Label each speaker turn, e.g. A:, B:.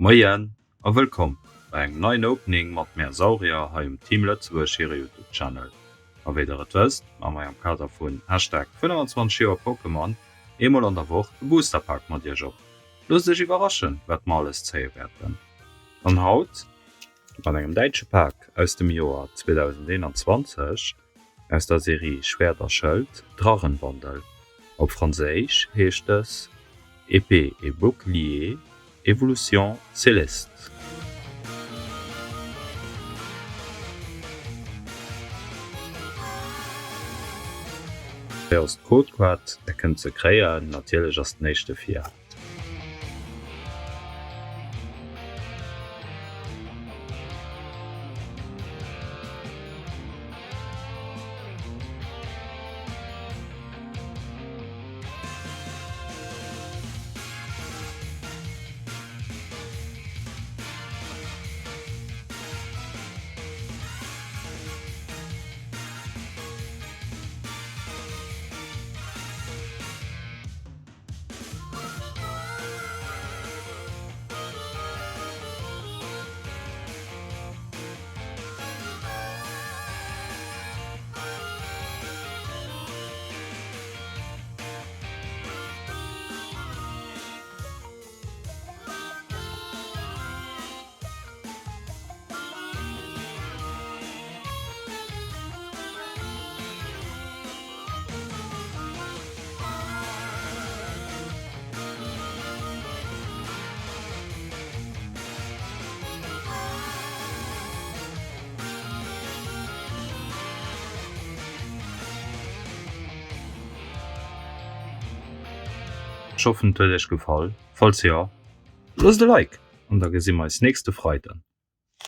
A: Moien a wëllkomm bei engem neien Opening mat mär Saurier hei um Team Lëtzebuerg hire Youtube Channel. A wéi der et wësst, maache mer am Kader vun Hashtag 25 Joer Pokémon eemol an der Woch e Booster Pak mat iech op. Loosst iech iwwerraschen wat mer alles zéie wäerten. An haut mat engem däitsche Pak aus dem Joer 2021 aus der Serie Schwäert a Schëld, Drachenwandel. Op Franséisch heescht dës Épée et bouclier, évolution céleste. Hei ass d'Codekaart, der kënnt se kréien. Natierlech ass den éischte vir. Ech hoffen et huet iech gefall, falls jo loosst e Like an da gesi mer eis nächste Freiden.